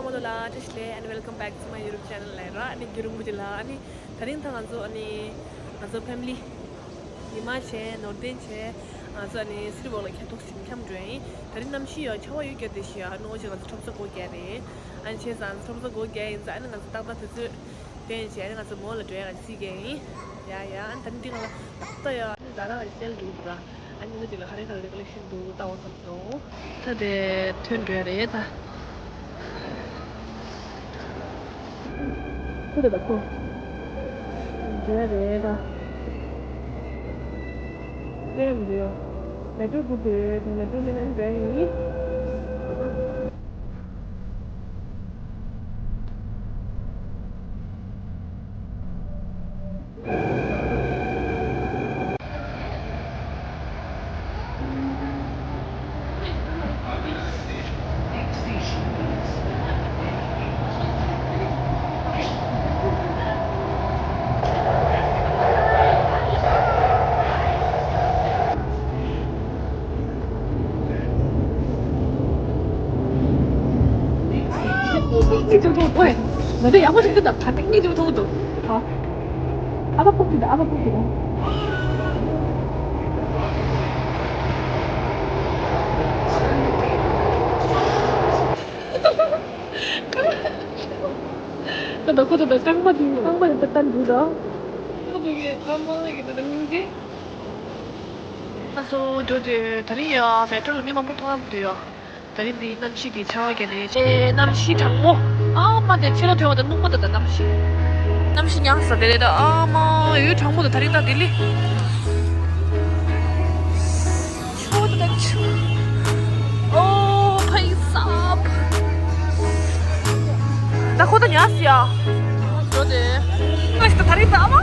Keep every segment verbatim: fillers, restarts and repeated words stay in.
Hello, la, just and welcome back to my YouTube channel. ལ་ར་ཨ་ནི་རྒྱུན་རིང་པོ་ཅིག་ལ་ཨ་ནི་དེ་རིང་ད་ང་ཚོ་ཨ་ནི་ང་ཚོ་ཕེ་མི་ལི་ཉི་མ་བྱས་ནོར་ལྡིང་བྱས། ང་ཚོ་ཨ་ནི་སི་ཊི་འོག་ལ་ཁ་ཐུག་ཞིང་འཁྱམ་འགྲོ་ཡིན། དེ་རིང་གནམ་གཤིས་ཡོད་ཆར་པ་ཡོད་རྒྱུ་དེ་ཞིག་ཡོད་ནོ་ཅིག་ང་ཚོ་ཁྲོམ་ས་སྒོ་བརྒྱབ་རེད། ཨ་ནི་བྱས་ཙང་ཁྲོམ་ས་སྒོ་བརྒྱབ་ཡིན་ཙང་ཨ་ནི་ང་ཚོ་ཏག་ཏག་དུས་ཚོད་བཏོན་བྱས་ཨ་ནི་ང་ཚོ་མོ་ལ་འགྲོ་ཡ་ང་ཚོ་རྩིས་བརྒྱབ་ཡིན། ཡ་ཡ་ཨ་ནི་ད་ནི་འདི་ང་ལ་ཏག་ཏག་ཡོད། ཨ་ནི་ཛ་ར་ལ་སེལ་འདུག་འདུག་ར། ཨ་ནི་ང་ཅིག་ལ་ཧ་རེ་ཁ་ལ་རེ་ཀོ་ལེག་ཤན་འདུག་ལྟ་བ་ཙམ་དང་། ད་དེ་ཐོན་འགྲོ་ཡ་རེད་ད། ཁུ་དེ་ད་ཁུ། འགྲོ་ཡ་རེད་ད། ལྟད་མོ་འདུག་ཡ། མེ་ཏྲོ་འདུག་དེ་མེ་ཏྲོ་ལེན་འགྲོ་ཡ་ཡིན། ང་ཚོ་ཡག་པོ་ཞིག་འདུག་ད་ཐེངས་གཉིས་འདུག་ཐུག་འདུག་ཨ། ཨ་ཕ་ཕུག་གི་འདུག་ཨ་ཕ་ཕུག་གི་འདུག་ད་ད་ཁོ་ད་ད་རྐང་པ་དེ་རྐང་པ་དེ་ད་ལྟ་འདུག་ད། ཁོ་ད་གི་ཨ་མ་ལ་གི་ད་ད་སྙིང་རྗེ། ཨ་སོ་ཇོ་ཇེ་ད་རིང་ཡ་མེ་ཏྲོ་ལ་མི་མང་པོ་མཐོང་ཡ་འདུག་ཡ། ད་རིང་འདི་གནམ་གཤིས་འདི་ཆར་པ་བརྒྱབ་ནས་ཅེ་གནམ་གཤིས་གྲང་མོ། ཨ་མ་དེ་ཕྱི་ལོགས་ཐོན་པ་དང་སྣུམ་པོ་དང་གནམ་གཤིས། གནམ་གཤིས་མྱངས་ས་དེ་རེད་ད་ཨ་མ་ཡུལ་གྲང་མོ་དང་ད་རིང་ད་ལྡི་ལི། ཆུ་དང་ཆུ། ཨོ་ཕ་ཡི་སབ། ད་ཁོ་ད་ཉལ་སི་ཡ། ང་ཞིག་ད་ད་རིང་ད་ཨ་མ།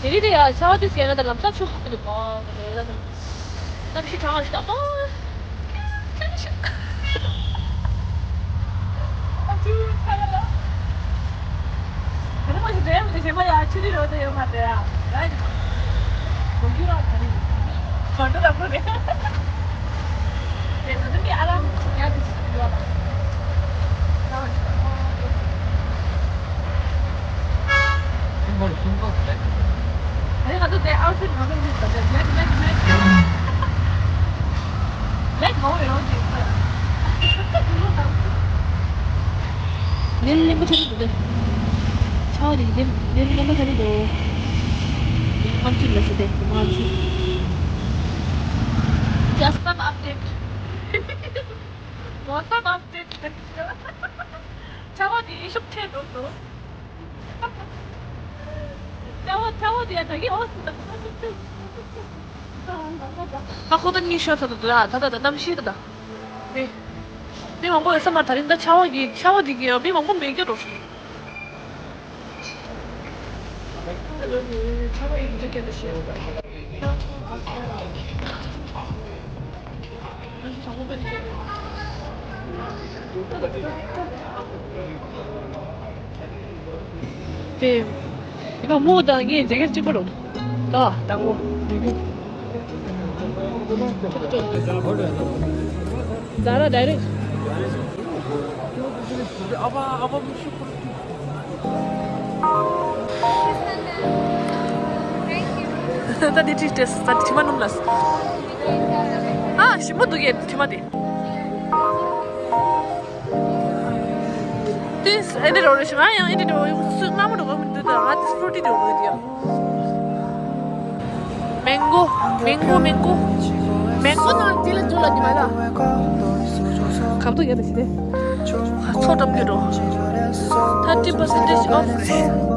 དེ་རིང་དེ་ཡ་ཆར་པ་དུས་སྐྱེལ་ན་ད་ལམ་སང་ཆུ་ཁ་འདུག་ག་གནམ་གཤིས་གྲང་ཞིག་ད་ཨ། ཨ་ཅུ་ཁ་ལ་ལ། ད་ནི་མ་ཞིག་འདྲེན་མི་ཞེ་མ་ཡ་ཆུ་ལི་རོ་དེ་ཡོད་མ་རེད་ཨ། ར་ཡིན། གོ་རྒྱུ་ར་ད་ནི་གོ་འགྲོ་ར་པོ་རེད། དེ་ཚོ་དེ་མི་ཨ་ལ་ཡ་དེ་ཞིག་ཡོད་ལ། ད་ནི་ང་ཚོ་དེ་ཨའུ་ཕིཊ་ང་ཚོ་ལུས་པ་དེ་ལེགས་ལེགས་ལེགས། ལེགས་མང་པོ་ཡོང་གི་ཡོད། ལན་ལེན་པ་ཆ་རེ་འདུག་སྟེ། ཆའོ་དེ་ལན་ལན་ལེན་པ་ཆ་རེ་འདུག་ཡིན་མ་ཅིག་ལ་སི་སྟེ་མ་ཅིག Just some update. What some update? ཆར་པ་དེ་ཤུགས་ཆེ་འགྲོ་འདུག་ཆར་པ་ཆར་པ་དེ་ཡང་ད་གིན་འོང་སྲིད་ད། ད་ཁོ་ད་གཉིད་ཤོར་ཚར་འདུག་ད་ད་ད་ད་གནམ་གཤིས་ད་ད། ཨེ། མི་མང་པོ་ཡོད་ས་མ་རེད་ད་རིང་ད་ཆར་པ་གི་ཆར་པ་དེ་གི་མི་མང་པོ་མེད་རྒྱུ་འགྲོ། དེ། ཡིན་པ་མོ་དང་ངས་མཛེས་རྒྱན་གཅིག་པ་རུ། ད་དང་པོ། ཛ་ར་ཌའི་རེག་ཊི། ད་དེ་ཁྲིད་དེ་ད་དེ་དྲི་མ་སྣུམ་ལ། ཨ་ཞིམ་པོ་འདུག་གས་དྲི་མ་དེ། དེས་ཨེ་འདྲ་རོ་རེ་ཞིག་ང་ཡང་ཨེ་འདྲ་འདྲ་བོ་ཡོང་སུ་སྔ་མོ་འགྲོ་གི་མི་འདུག་ད་ང་དེ་སི་པོར་ཊི་འགྲོ་གི་འདུག་ཡ། མེང་གོ། མེང་གོ། མེང་གོ། མེང་གོ་ནང་དེ་ལ་འཇུ་ལ་ཉི་མ་ལ། ཁབ་ཏོ་ཡོད་ད་ཞི་དེ། ཚོ་འགྲམ་གྱི་འགྲོ། Thirty percentage off རེད།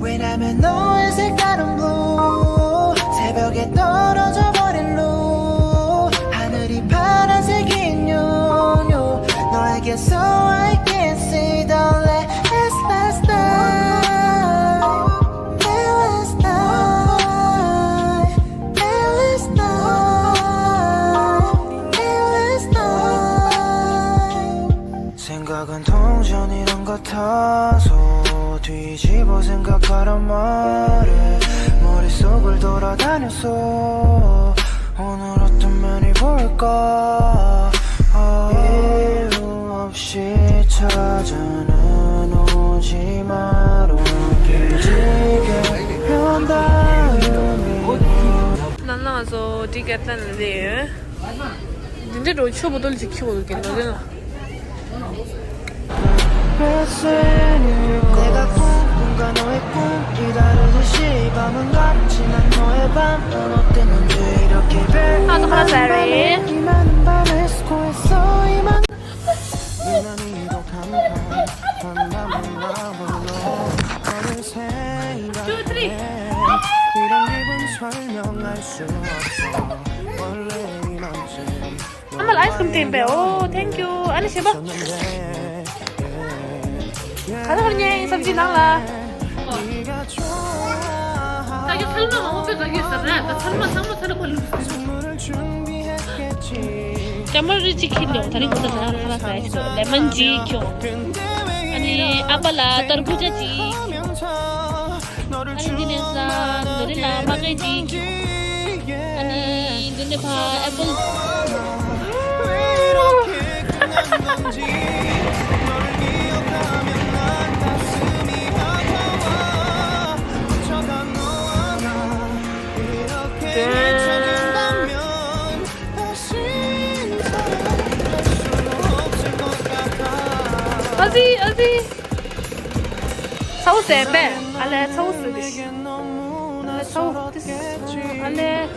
왜냐면 너의 색깔은 blue. 새벽에 떨어져 버린 blue. 하늘이 파란색인 요요. 너에게서 I can see the last, last night. Last night. Last night. 다녀서 오늘 어떤 면이 볼까 이유 없이 찾아는 오지 마. 로 길지게 표현다. ནང་ལ་ང་ཚོ་ཊི་ཀེ་ཊི་ལེན་ནས་བསྡད་ཡོད། འདི་འདྲའི་འགྲོ་ཆུ་བོ་ཏོལ་ཅིག་ཁྱི་བོ་ལ་གན་ལོ་རེ་ལ། 내가 꿈, 꿈과 너의 꿈이 다르듯이 밤은 같지만 너의 밤은 어땠는지 이렇게 아, 또 하나 стоит. 이 많은 밤을 수고했어. 이 많은 유난히도 감사한 밤을 마음으로 너를 생각해. 이런 기분 설명할 수 없어. 원래 이맘쯤 ཨ་མ་ལ་ཨའི་སི་ཀྲིམ་སྟེར་བས། ཨོ། ཐེང་ཀྱུ། ཨ་ནི་གཞན་པ། ག་ལ་ག་ལ་ཉན་ཡིན་སམ་ཅི་ནང་ལ། ད་ཡོད་ཚལ་མ་མང་པོ་དཔེ་དགའ་གི་ཡོད་ས་རེད། ད་ཚལ་མ་ཚང་མ་ཚལ་པ་ལུག་ཟེར། ཇ་མར་རི་གཅིག་ཁྱེར་ཡོང་། ད་རིང་ཁོ་ཚོ་ད་ཁ་ལག་ཟ་ཡ་ཞིག་འདུག་ལེ་མོན་ཇུས་ཁྱོང་། ཨ་ནི་ཨ་ཕ་ལ་ཏར་བུ་ཇ་གཅིག་ཁྱོང་། ཨ་ནི་འདི་ནས་ས་ནོ་རི་ལ་མ་ངེ་ཅིག་ཁྱོང་། ཨ་ནི་འདི་ནས་ཕ་ཨེ་པལ། ཨ་ཙི། ཨ་ཙི། ཚ་བོ་ཟས་པས། ཨ་ལས་ཚ་བོ་ཟས་པས། ཨ་ལས་ཚ་བོ་ཏིས། ཨ་ལས།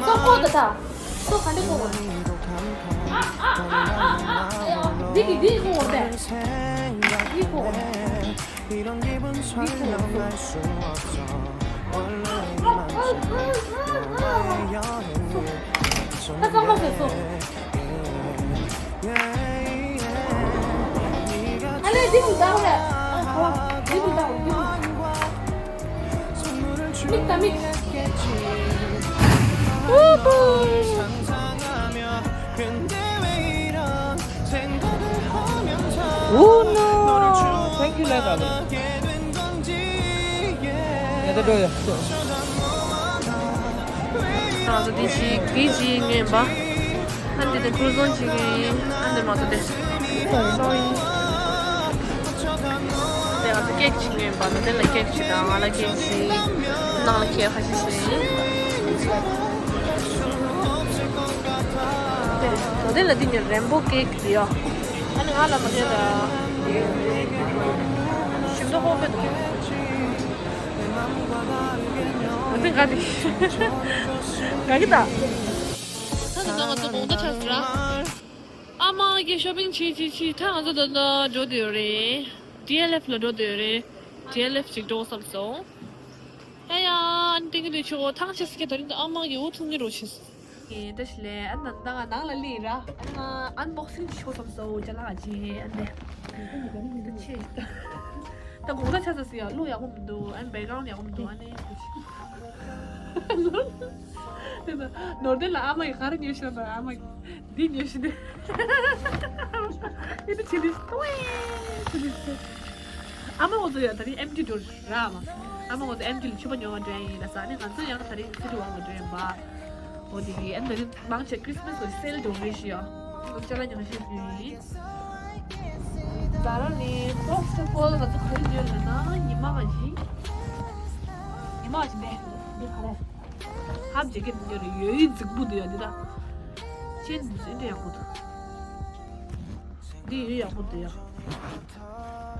སོ་ཀོ་ད་ད། སོ་ག་འདྲ་ཀོ་བ། འདི་གི་འདི་ཀོ་བ་པས། འདི་ཀོ་བ། འདི་ཀོ་བ། ད་གཙང་མ་བཟོས་སོ། ཨ་ལས་འདི་ཀོ་ད་བ་རེད། ཨ་ཧ། འདི་ཀོ་ད་བ། འདི་ཀོ། མིག་དང་མིག Oh no! Thank you, Lord. ང་ཚོ་འདི་ཞིག་འདི་ཞིག་ངན་པ། ཨ་འདི་དེ་ཁུར་ཚོང་བྱེད་ཀྱི་ཡིན། ཨ་འདི་མ་གཏོགས་དེ། སོ་ཡིན། དེ་ང་ཚོ་ཀེག་བྱེད་ཀྱི་ཡིན་པ། ནོ་དེ་ལ་ཀེག་བྱེད་དང་། ང་ལ་ཀེག་བྱེད། ནང་ལ་ཁྱེད་ཁ་ཤས་བྱེད་ཡིན། དེ་ནོ་དེ་ལ་འདི་ཉིད་རེན་བོ་ཀེག་དེ་ཡོད། ཨ་ནི་ང་ལ་མ་ཁྱེད་ད། ཞིམ་ཏོག་ཧོ་པེ་འདུག་ང་ཚོ་དགའ་འདི། དགའ་གི་ད། ད་ད་ང་ཚོ་དགོང་དག་ཆགས་སོང་ར། ཨ་མ་གིས་ཤོ་པིང་བྱེད་བྱེད་བྱེད། ད་ང་ཚོ་ད་ལྟ་འགྲོ་བསྡད་ཡོད་རེད། ཌི་ཨེལ་ཨེཕ་ལ་འགྲོ་བསྡད་ཡོད་རེད། ཌི་ཨེལ་ཨེཕ་ཅིག་འགྲོ་བསམ་སོང་། ཡ་ཡ། ཨ་ནི་ཏིང་གི་དུས་ཆོག་ཐང་ཆད་སི་ཁེ་ད་རིང་ད་ཨ་མ་གིས་འུ་ཐུང་གི་རོ་ཆེ་སི། ཨེ་ད་ཞི་ལེ། ཨ་ནི་ད་ང་ནང་ལ་ལི་ར། ཨ་ནི་ང་ཨན་བོག་སིང་ཆོག་བསམ་སོང་། ཅ་ལག་ཅི་ཨ་ནི། ད་ཆེ། ད་དགོང་དག་ཆགས་ས་སི་ཡ། གླུ་ཡག་པོ་མི་འདུག་ཨ་ནི་བེག་གྷ་རའུན་ཌི་ཡག་པོ་མི་འདུག་ཨ་ནི། དེ་ན་ནོར་དེ་ལ་ཨ་མ་ཡི་ག་རེ་ཉོས་ཤི་ན། ཨ་མ་ཡི་འདི་ཉོས་ཤི་ནི། ཨེ་འདི་ཆི་ནི་ཏོའི་ཆི་ནི། ཨ་མ་ང་ཚོ་ཡ་ད་རིང་ཨེམ་ཊི་འགྲོ་ར་མ། ཨ་མ་ང་ཚོ་ཨེམ་ཊི་ལ་ཕྱུ་པ་ཉོ་བ་འགྲོ་ཡིན་ལ་ས་ནི། ང་ཚོ་ཡང་ད་རིང་སི་ཊི་ཝོག་ལ་འགྲོ་ཡིན་པ། འོ་དེ་གི་ཨ་ནི་ད་རིང་མང་ཆེ་ཁྲིས་མས་གི་སེལ་འགྲོ་གི་ཤི་ཡ། ང་ཚོ་ཅ་ལག་ཉོ་ཤི་ཡིན། ད་རང་ནི་ཕོག་སི་ཕོལ་ང་ཚོ་ག་རེ་ཉོས་ལ་ན་ཉི་མ་ག་ཞིག་ཉི་མ་ག་ཞིག་འདི་འདི་ག་རེ། ཧབ་ཇེ་ཀེ་ཊི་ཉོས་རེད། ཡོད་ཡོད་རྫིག་པོ་འདུག་ཡ་འདི་ད། ཅན་འདི་འདྲ་ཡག་པོ་འདུག་འདི་ཡོད་ཡག་པོ་འདུག་ཡ།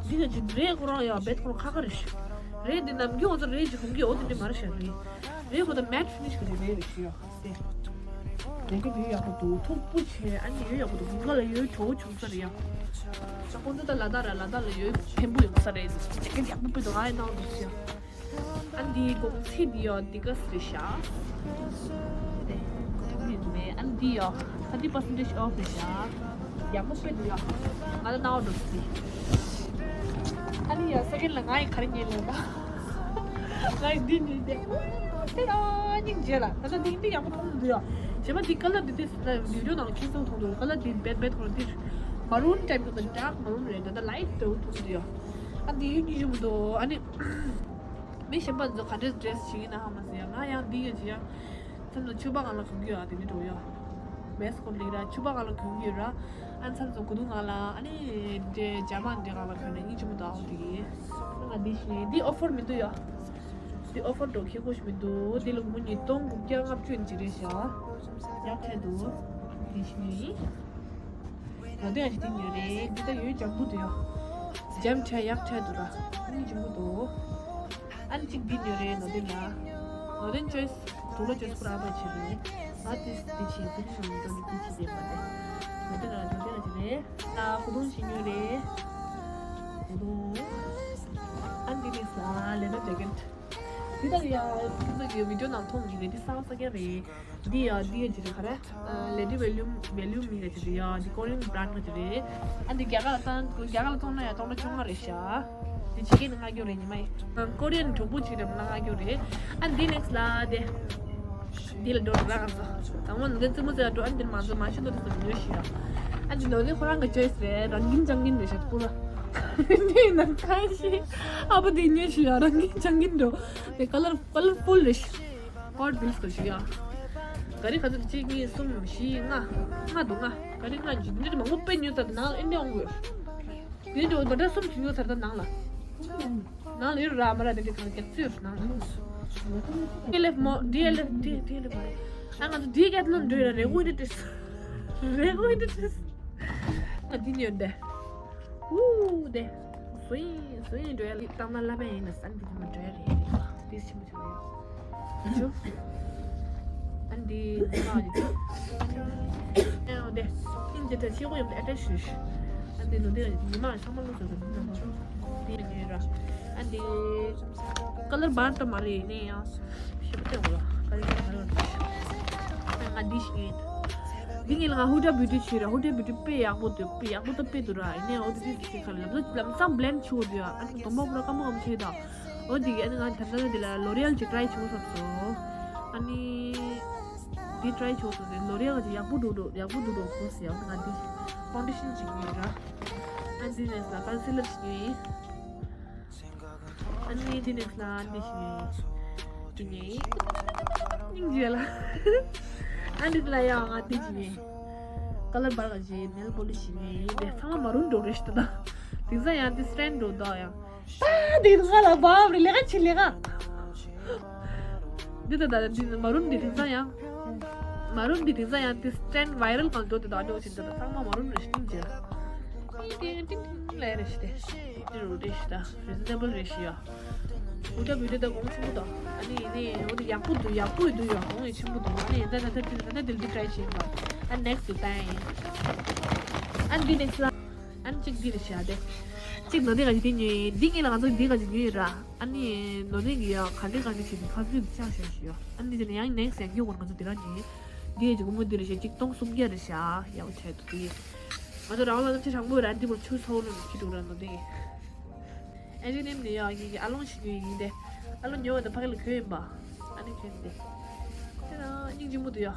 འདི་ན་ཅི་རེད་ཁོ་རང་ཡ་བེད་ཁོ་རང་ཁ་ཁ་རེད་ཤི། རེད་འདི་ནམ་རྒྱུན་ང་ཚོ་རེད་ཅི་ཧོང་གི་འོ་དེ་འདྲ་མ་རེད་ཤ་རེད། རེད་ཁོ་ད་མེད་ཕི་ནིཤ་གི་རེད་རེད་ཤི་ཡ། དེ་ཇེ་ཀེ་ཊི་ཡོད་ཡག་པོ་འདུག་མཐུག་པོ་བྱས། ཨ་ནི་ཡོད་ཡག་པོ་འདུག་དགུན་ཁ་ལ་ཡོད་གྲོགས་བྱུང་ས་རེད་ཡ། ཅ་ཁོང་ཚོ་ད་ལ་དྭགས་ར་ལ་དྭགས་ལ་ཡོད་ཕན་པོ་ཡོང་ས་རེད། ཇེ་ཀེ་ཊི་ཡག་པོ་དཔེ་འདུག་ཨ་ཡི་ནང་འདུག་ཤི་ཡ། ཨ་འདི་གོང་ཚད་འདི་ཡོ་འདི་ག་སི་རེད་ཤག་དེ་གོང་ཚད་མེད། ཨ་འདི་ཡོ་ཐར་ཊི་པར་སེན་ཊེཇ་ཨོཕ་རེད་ཤག་ཡག་པོ་དཔེ་འདུག་ཡ། ང་ལ་ནའོ་འགྲོ་སི། ཨ་ནི་ཡ་སེ་ཀེན་ལ་ང་ཡི་ག་རེ་ཉན་ལེ་ད། ང་ཡི་འདི་ཉན་ཏེ། དེ་ཨ་སྙིང་རྗེ་ལ། ད་ལྟ་འདི་འདི་ཡག་པོ་མཐོང་འདུག་ཡ། རྗེས་མ་འདི་ཀ་ལར་འདི་དེ་ལ་བི་ཌིའོ་ནང་ཁྱེད་ཚོ་མཐོང་འདུག་ཀ་ལར་འདི་བེད་བེད་ཐོག་འདི། Maroon type གི་འདུག dark maroon རེད། ད་ལྟ་light འདྲ་བོ་མཐོང་གི་འདུག་ཡ། ཨ་འདི་ཡོད་ཀྱི་ཞུ་མི་འདུག་ཨ་ནི་མི་གཞན་པ་ཚོ་ག་འདྲས་dress བྱེད་ཀྱི་ན་ཧ་མ་ཟེར་ཡ། ང་ཡང་འདི་ཡོད་ཀྱི་ཡ། མཚམས་མཚམས་ཕྱུ་པ་སྒང་ལ་གྱོན་གྱི་ཡོད། ཨ་དེ་འདྲས་འདྲ་བོ་ཡ། vest coat ལེགས་ར་ཕྱུ་པ་སྒང་ལ་གྱོན་གྱི་ཡོད་ར། ཨ་མཚམས་མཚམས་གོས་ཐུང་སྒང་ལ། ཨ་ནི་འདྲས་ཇ་མ་འདྲས་སྒང་ལ་གྱོན་ན་སྙིང་རྗེ་མོ་འདུག་ཨ་འོ་དེ་གི། ང་འདི་ཞིག་འདི་offer མི་འདུག་ཡ། འདི་offer འགྲོ་ཁེ་གོ་ཞིག་མི་འདུག་འདི་ལ་སྒོར་མོ་ཉིས་སྟོང་དགུ་བརྒྱ་ལྔ་བཅུ་ཡིན་གྱི་རེད་ཤག་ཡག་ཐལ་འདུག་འདི་ཞིག་ཡིན། ནོར་དེ་ཡང་ཞིག་འདི་ཉོས་རེད། འདི་ད་ཡོད་འཇམ་པོ་འདུག་ཡ། འཇམ་ཆ་ཡག་ཆ་འདུག་ར། ཨ་ནི་འཇམ་པོ་འདུག་ཨ་ནི་གཅིག་འདི་ཉོས་རེད། ནོར་དེ་ཡང་ནོར་དེ་choice དུག་ལོག་choice པུ་ར་པ་ཆེ་རེད། ང་དེ་དེ་ཆེ་དེ་ཆེ་མི་འགྲོ་ནི་དེ་ཆེ་དེ་མ་རེད། ནོར་དེ་ཡང་ནོར་དེ་ཡང་ཆེ་རེད། ད་ཁོ་དོང་ཞིག་ཉོས་རེད། ཁོ་དོང་། ཨ་ནི་འདི་ནི་ལ་leather jacket འདི་ལྟར་ཡ། ཁྱེད་ཚོ་གི་video ནང་མཐོང་གི་རེད། འདི་གསར་པ་གསར་རྐྱང་རེད། འདི་ཡ་འདི་ཡ་ཅི་རེད་ག་རེ། Lady Valum Valum མི་ག་ཅི་རེད་ཡ། འདི་Korean brand ག་ཅི་རེད། ཨ་འདི་རྒྱ་གར་ལ་བཏང་རྒྱ་གར་ལ་བཙོང་ན་ཡ་སྟོང་ཕྲག་བཅོ་ལྔ་རེད་ཤག་འདི་ཕྱི་རྒྱལ་ནས་མངགས་རྒྱུ་རེད་ཉི་མ་ཡིན། Korean གྲོགས་པོ་ཅིག་རེད་མ་མངགས་རྒྱུ་རེད། ཨ་འདི་next ལ་དེ། འདི་ལ་འགྲོ་ར་ག་ས། དང་པོ་ནི་རྩེད་མོ་རྩེ་ཡ་འགྲོ། ཨ་འདིར་མ་འཛོམས་མ་ཤི་འདུག་དེ་ཚོ་ཉོས་ཤི་ཡ། ཨ་འདི་ནོར་དེ་ཁོ་རང་གི་choice རེད། རང་ཁྱིམ་ཅང་ཁྱིམ་རེད་ཤག་པུ་ར། འདི་ནང་ཁ་ཤི། ཨ་ཕ་དེ་ཉོས་ཤི་ཡ། རང་ཁྱིམ་ཅང་ཁྱིམ་འགྲོ། དེ་color colorful རེད་ཤག Hot Wheels དུ་ཤི་ཡ། ག་རེ་ག་ཚོད་གཅིག་གཉིས་གསུམ་བཞི་ལྔ། ལྔ་འདུག་ལྔ། ག་རེ་ལྔ་ཅིག་འདི་འདྲ་མང་པོ་དཔེ་ཉོས་ཚར་དུ་ནང་ཨིན་འདྲ་འོང་དགོས། དེ་འདྲ་བ་འདྲ་གསུམ་ཅིག་ཡོད་ཚར་ད་ནང་ལ། ནང་ལ་ཡོད་ར་མ་ར་དེ་འདྲ་གང་རྒྱག་ཚུལ་ནང་ལ། ཌི་ཨེལ་ཨེཕ་མོ་ཌི་ཨེལ་ཨེཕ་ཌི་ཌི་ཨེལ་ཨེཕ་མ་རེད། ཨ་ང་ཚོ་ཌི་ཀེ་ཐ་ལོན་འགྲོ་ཡོད་ར། རེ་གོ་ཡིན་ཏེ། རེ་གོ་ཡིན་ཏེ། ང་འདི་ཉོས་འདི། ཝུ་དེ། སུ་ཡིན་སུ་ཡིན་འགྲོ་ཡ་ལི་ཏང་ན་ལ་མེ་ཡིན་ན་སང་འདི་མ་འགྲོ་ཡ་རེད་རེད་པ། དེ་ཆེན་པོ་ཆེན་པོ་ཡོད། ཨ་འདི་ཉི་མ་འདི། ཨ་འདི། ཨིན་ཇི་ད་ཆེ་གོ་ཡོད་ཨ་ཏ་ཤི། ཨ་འདི་ནོ་འདི་ཉི་མ་ཚང་མ་ལོ་ཟེར་གི་འདི་ནང་ཆུ། འདི་ཡིན་ར། ཨ་འདི། ཀ་ལར་བར་ཏ་མ་རེད་ནས་ཡང་། ཞེ་པོ་སྟོན་གོ་ལ། ཀ་ལར་བར་ཏ་མ་རེད། ང་འདི་ཞིག་ཡིན། འདི་ངས་ལ་ང་ཧུ་ཌ་བིའུ་ཊི་བྱས་ར། ཧུ་ཌ་བིའུ་ཊི་དཔེ་ཡག་པོ་འདུག་དཔེ་ཡག་པོ་ད་དཔེ་འདུག་ར། ཡིན་ནའི་ཨོ་དེ་དེ་ཞིག་ཁ་ལ་ལམ་སང་བྷི་ལེན་ཆུ་འདུག་ཨ་ནི་དོམ་པ་པོ་ར་སྐམ་པོ་སྐམ་ཆེ་ད། འོ་དེ་གི་ཨ་ནི་ང་ད་ལྟ་དེ་ལ་ལོ་རི་ཨལ་ཅིག་ཊི་རའི་བྱེད་དགོས་བསམ་སོང་། ཨ་ནི་དེ་ཊི་རའི་བྱེད་དགོས་སོང་། དེ་ལོ་རི་ཨལ་གི་ཡག་པོ་འདུག་འགྲོ་ཡག་པོ་འདུག་འགྲོ་གོ་ཟེར། ཨ་ནི་ང་དེ་ཕའུན་ཌེ་ཤན་ཅིག་ཉོས་ར། ཨ་ནི་དེ་ནས་ལ་ཀོན་སི་ལར་ཅིག་ཉོས། ཨ་ནི་དེ་ནས་ལ་ཨ་ནི་དེ་ཞིག་ཉོས། དེ་ནས་སྙིང་རྗེ་ལ། ཨ་ནི་དེ་ལ་ཡང་ང་དེ་ཞིག་ཉོས། ཀ་ལར་བར་ག་ཅིག་ནེལ་པོ་ལིཤ་ཞིག་ཉོས། དེ་ཚང་མ་མ་རུན་འགྲོ་རེད་ཤི་ད། དེང་སང་ཡང་དེ་སི་ཊེན་འགྲོ་ད་ཡང་། ད་དེ་ང་ལ་བབ་རེད། ལས་ཀ་བྱེད་ལས་ཀ། འདི་ད་ད་འདི་མ་རུན་འདི་དེང་སང་ཡང་། མ་རུན་འདི་དེང་སང་ཡང་དེ་སི་ཊེན་བྷའི་རལ་གང་འགྲོ་དེ་ད་འགྲོ་བཞིན་དུ་ད་ཚང་མ་མ་རུན་རེད་ཤི་ཇེ། ཏིང་ཏིང་ཏིང་ལས་རེད་ཤི་དེ། འདི་རུ་རེད་ཤི་ད། རི་ཛི་ནེ་བལ་རེད་ཤི་ཡ། འུ་ད་བུ་དེ་ད་གོང་ཆེན་པོ་ད། ཨ་ནི་ནི་འོ་དེ་ཡག་པོ་འདུག་ཡག་པོ་འདུག་ཡ། གོང་ཡི་ཆེན་པོ་འདུག་ཨ་ནི་ད་ད་ད་དེ་ད་ད་དེ་འདི་ཊི་རའི་བྱེད་ཡིན་པ། ཨ་ནེག་སི་ཊི་དེ་ད་ཡིན། ཨ་འདི་ནེག་སི་ཊི་ལ། ཨ་ནི་གཅིག་འདི་རེད་ཤི་ཡ་དེ། གཅིག་ནོ་དེ་ག་ཅིག་དེ་ཉོས་ཡིན། འདི་ངེད་ལ་ང་ཚོ་འདི་ག་ཅིག་ཉོས་ཡིན་ར། ཨ་ནི་ནོར་ལེན་གྱི་ཡ་ག་འདྲ་ག་འདྲ་བྱེད་དུས་ཁ་ཚུད་ཆགས་ཤག་ཤི་ཡ། ཨ་ནི་དེ་ནས་ཡང་ནེག་སི་ཊི་ཡང་རྒྱུག་གོ་ང་ཚོ་དེ་རང་ཉིད། འདི་ཡ་ཅིག་སྒོར་མོ་འདི་རེད་ཤག་གཅིག་སྟོང་སུམ་བརྒྱ་རེད་ཤག་ཡག་པོ་ཆགས་འདུག་དེ། ང་ཚོ་རང་ལ་ལམ་ཆ་དྲང་པོ་ར་འདི་མོ་ཆུ་ཚོགས་ལོ་ནས་ཁྱི་འདུག་ར་ནོ་དེ། ཨེ་ཇི་ནེམ་ནས་ཡ་ཡིན་གྱི་ཨ་ལོང་ཞིག་ཉོས་ཡིན་དེ། ཨ་ལོང་ཉོ་བ་དང་ཕ་གི་ལ་གོས་ཡིན་པ། ཨ་ནི་གོས་འདི། དེ་ན་སྙིང་རྗེ་མོ་འདུག་ཡ།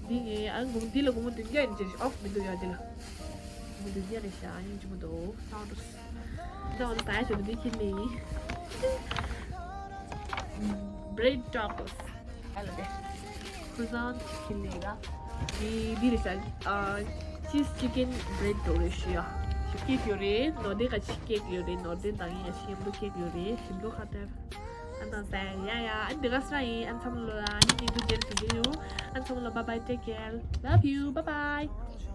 འདི་ངས་ཨ་ནི་འདི་ལ་སྒོར་མོ་བདུན་བརྒྱ་ཡིན་ཅེས་ཨོཕ་མི་འདུག་ཡ་འདི་ལ། སྒོར་མོ་བདུན་བརྒྱ་རེད་ཤག་སྙིང་རྗེ་མོ་འདུག་སའུ་ཌི་སི། ད་འོ་ན་ད་ཡ་ཞོ་འདི་ཁྱེར་ནས་ཡིན། བྷི་རེཌ་ཊོ་པོ་སི། ཨ་ལ་དེ། ཁུ་ཟན་ཅིག་ཁྱེར་ནས་ཡིན་ལ། འདི་འདི་རེད་ཤག་ཅིས་ཅི་ཀན་བྷི་རེཌ་འདྲ་རེད་ཤག་ཡ། ཞིབ་སྐྱེས་ཡོད་རེད། ནོར་ལྡན་ག་ཅིག་སྐྱེས་ཡོད་རེད། ནོར་ལྡན་དང་ཡིན་ཡ་ཞིམ་པོ་སྐྱེས་ཡོད་རེད། ཞིམ་པོ་ཁ་ཏེ། ཨ་ན་ས་ཡ་ཡ། ཨ་འདི་ག་ས་ཡིན། ཨ་འཚམ་ལོ་ཨ་ནི་ཉིན་གུ་ཅན་ཞིག་ཡིན་ཡོང་། ཨ་འཚམ་ལོ། Bye bye, take care, love you, bye bye.